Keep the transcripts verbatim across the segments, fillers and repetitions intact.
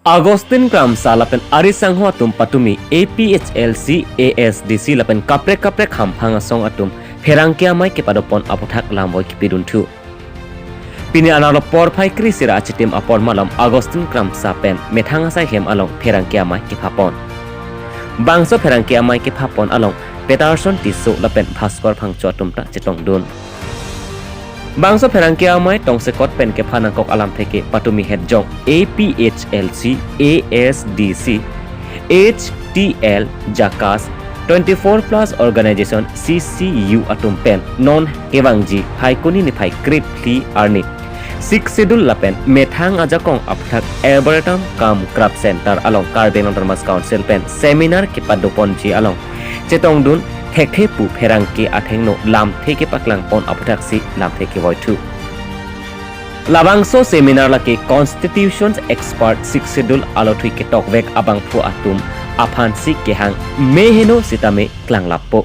Augustine Kramsa lapen ari sangho atum patumi A P H L C, A S D C lapen kaprek kaprek hamphang asong atum pherangke amei kepadopon aputhak lamvoi kipidunthu. Pini anerlo porphai kre-isi ra achitim apor malom Augustine Kramsa pen methang asai hem along pherangke amei kephapon. Bangso pherangke amei kephapon along Peterson Tisso lapen Bhaskor Phangcho atum ta chetongdun. Bangso pherangke amei tongsekot pen kepha nangkok alamthe ke patumi hetjong A P H L C, A S D C, H T L, JACAS, twenty-four plus organization, C C U atum pen non kevangji Phaikuni niphai krephli arni Sixth Schedule lapen methang ajakong aputhak Arboretum cum Craft Center along Karbi Anglong Autonomous Council pen seminar kepadoponji along chetongdun thekthe pu pherangke athengno lamthe kepaklangpon aputhaksi lamthe kevoithu. Labangso seminar lake Constitution Expert Sixth Schedule alothui ketokvek abangphu atum aphansi kehang meheno sitame klanglappo.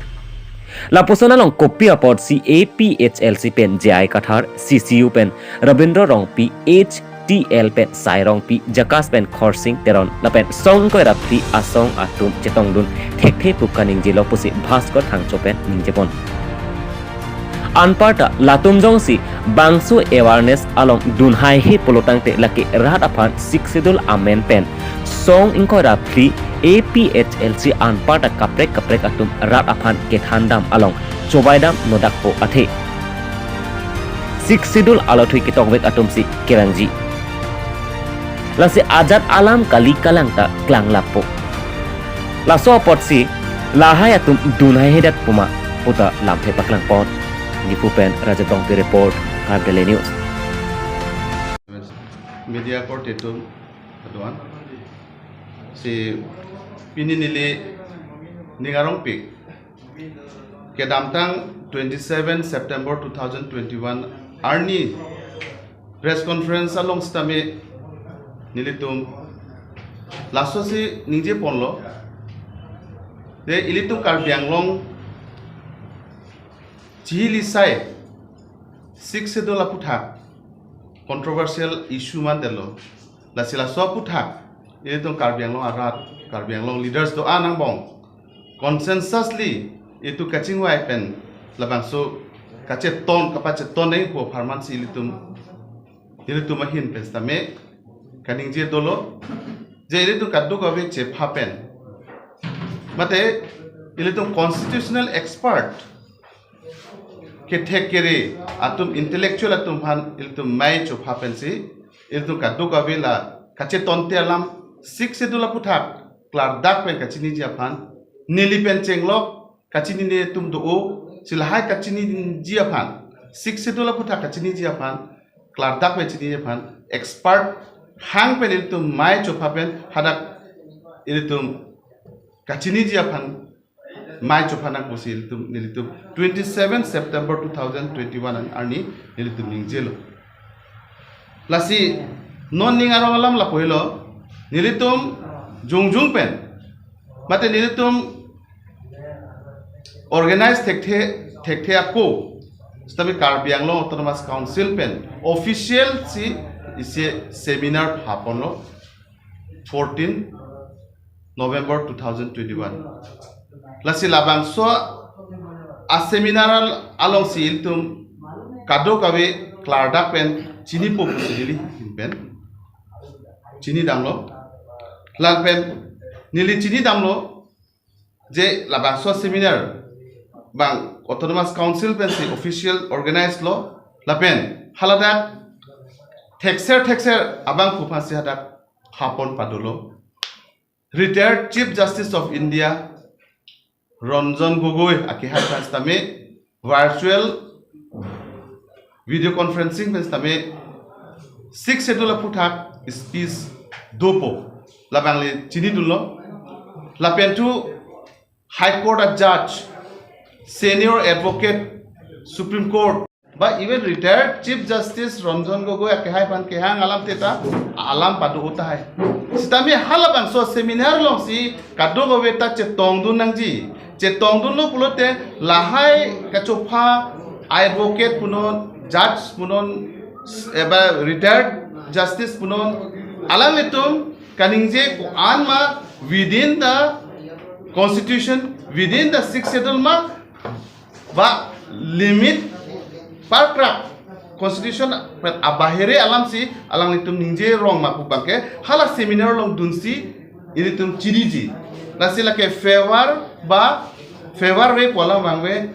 Lapuson along kopi apotsi A P H L C pen J I Kathar, C C U pen Rabindra Rongpi, H T L pen Sai Rongpi, JACAS pen Khorsing Teron lapen song ingkoi ra phli asong atum chetongdun thekthe pu kaningjelo pusi Bhaskor Phangcho pen ningjepon. Anparta latum jongsi bangso awareness along dun haihe pulotangte lake rat aphan Sixth Schedule amen pen song ingkoi ra phli A P H L C anparta kaprek kaprek atum rat aphan kethandam along chobaidam nodakpo athe Sixth Schedule alothui ketokvek atumsi kevangji. Lasi ajat alam kali kalang ta klanglappo. Laso apotsi lahai atum dun haihedet puma puta lamthe paklangpon. Diphu pen Rajat Rongpi report, Karbi Daily News. Media korte atum aduan. Si pini neli ning arongpik kedamtang twenty-seven September two thousand twenty-one arni press conference along sitame nelitum lasosi ningjeponlo. De ilitum Karbi Anglong chihili sai Sixth Schedule aputhak controversial issue mandetlo. Lasi laso aputhak ilitum Karbi Anglong arat, Karbi Anglong leaders do-an angbong consensusly itum kachingvai pen labangso kacheton, kapacheton nangpo apharmansi ilitum, ilitum ahin pen sitame kaningje dolo. Je ilitum kadokave chepha pen mate ilitum constitutional expert kethek kere atum, intellectual atum aphan ilitum mei chopha pensi ilitum kadokave la kachetonte alam Sixth Schedule aputhak klardak pen kachiniji aphan, neli pen chenglok kachinine atum do-o, si lahai kachiniji aphan, Sixth Schedule aputhak kachiniji aphan, klardak pen chiniji aphan expert hang pen ilitum mei chopha pen hadak ilitum kachiniji aphan mei chopha nangpo pusi ilitum, nelitum twenty-seven September two thousand twenty-one an-, arni nelitum ningjelo. Lasi non ning arong alam lapu helo, nelitum jongjung pen mate nelitum organize thekthe, thekthe ako sitame Karbi Anglong Autonomous Council pen official si isi seminar phaponlo fourteen November two thousand twenty-one. Lasi labangso a seminar al-, alongsi ilitum kadokave klardak pen chinipo pusi neli ahin pen chinidamlo. Lapen neli chinidamlo je labangso seminar bang Autonomous Council pensi official organize lo, lapen haladak thekser thekser abangphu aphansi hadak phapon padolo. Retired Chief Justice of India Ranjan Gogoi akehai aphan sitame virtual video conferencing pen sitame Sixth Schedule aputhak speech dopo, labang le chinidunlo. Lapen thu High Court a judge, senior advocate, Supreme Court, ba even retired Chief Justice Ranjan Gogoi akehai aphan kehang alam teta alam pado-o tahai. Sitame halabangso seminar alongsi kadokave ta chetongdun nangji. Chetongdunlo pulote lahai kachopha advocate punon, judge punon, eba retired justice punon, alanglitum kaningje ko-an ma within the constitution, within the sixth schedule ma, ba limit parkrak constitution pen abahere alamsi alanglitum ningje rong ma pu abangke hala seminar along dunsi ilitum chiniji. Lasi lake favor ba favor re pu alam vangve,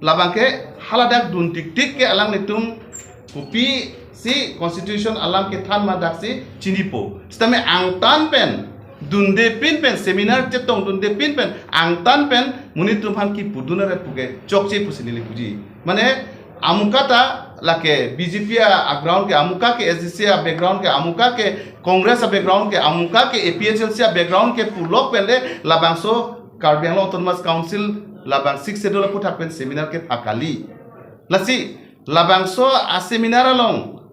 labangke haladak dun tiktik ke alanglitum kopisi constitution alam kethan ma daksi chinipo. Sitame angtan pen dunde pin pen, seminar chetong dunde pin pen angtan pen monit atum aphan kipu dun aret puke chokche pusi neli puji. Mane amuka ta lake B J P a, a ground ke, amuka ke S D C a background ke, amuka ke Congress a background ke, amuka ke A P H L C a background ke pulok pen le labangso Karbi Anglong Autonomous Council labang sixth schedule aphuthak pen seminar ke phakali. Lasi labangso a seminar along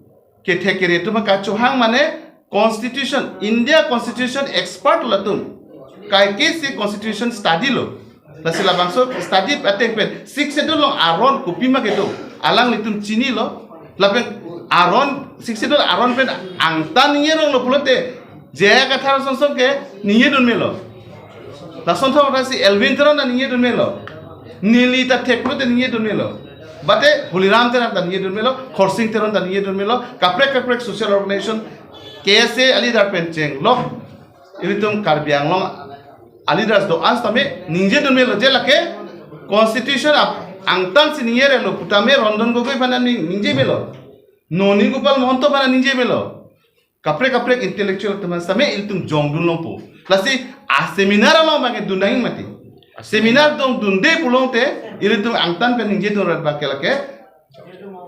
kethe kere atum kachohang mane constitution, India constitution expert latum, kaike si constitution study lo. Lasi labangso study ateng pen sixth schedule along aron kopi ma kedo alanglitum chinilo. Lapen aron, sixth schedule aron pen angtan ningje ronglo pulote J I Kathar sonson ke ningje dun melo. Lason thom si Elwin Teron ta ningje dun melo. Neli ta thek pulote ningje dun melo. Bate Holiram Teron ta ningje dun melo, Khorsing Teron ta ningje dun melo, kaprek kaprek social organization, K S A a leader pen chenglok ilitum Karbi Anglong a leaders do-an sitame ningje dun melo je lake constitution ap angtan si ningje relo putame Ranjan Gogoi aphan ning-, ningje melo. Noni Gopal Mahanta aphan ningje melo. Kaprek kaprek intellectual teman sitame ilitum jong dun longpo. Lasi a seminar along abangke dun nangji mati. Seminar dong dunde pulote ilitum angtan pen ningje dun rat abangke lake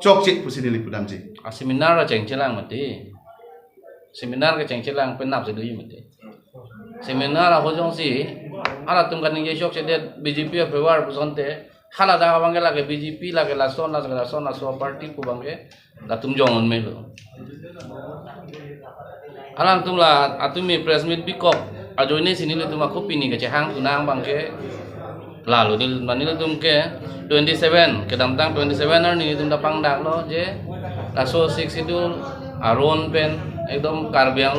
chokche pusi neli pudamji. A seminar acheng chelang mati. Seminar kecheng chelang penap si doji mati. Seminar ahojong si halatum kaningje chokchedet B J P a favor pusonte haladak abangke lake B J P lake lason lake lason laso party pu abangke latum jong un melo. Alangtum la atum mi press meet bikok ajoine si nelitum ako pini kechehang tunang abangke lalo neli, mane nelitum ke twenty seven, kedamtang twenty seven arni nelitum ta pangdaklo je laso sixth schedule aron pen ekdom Karbi Anglong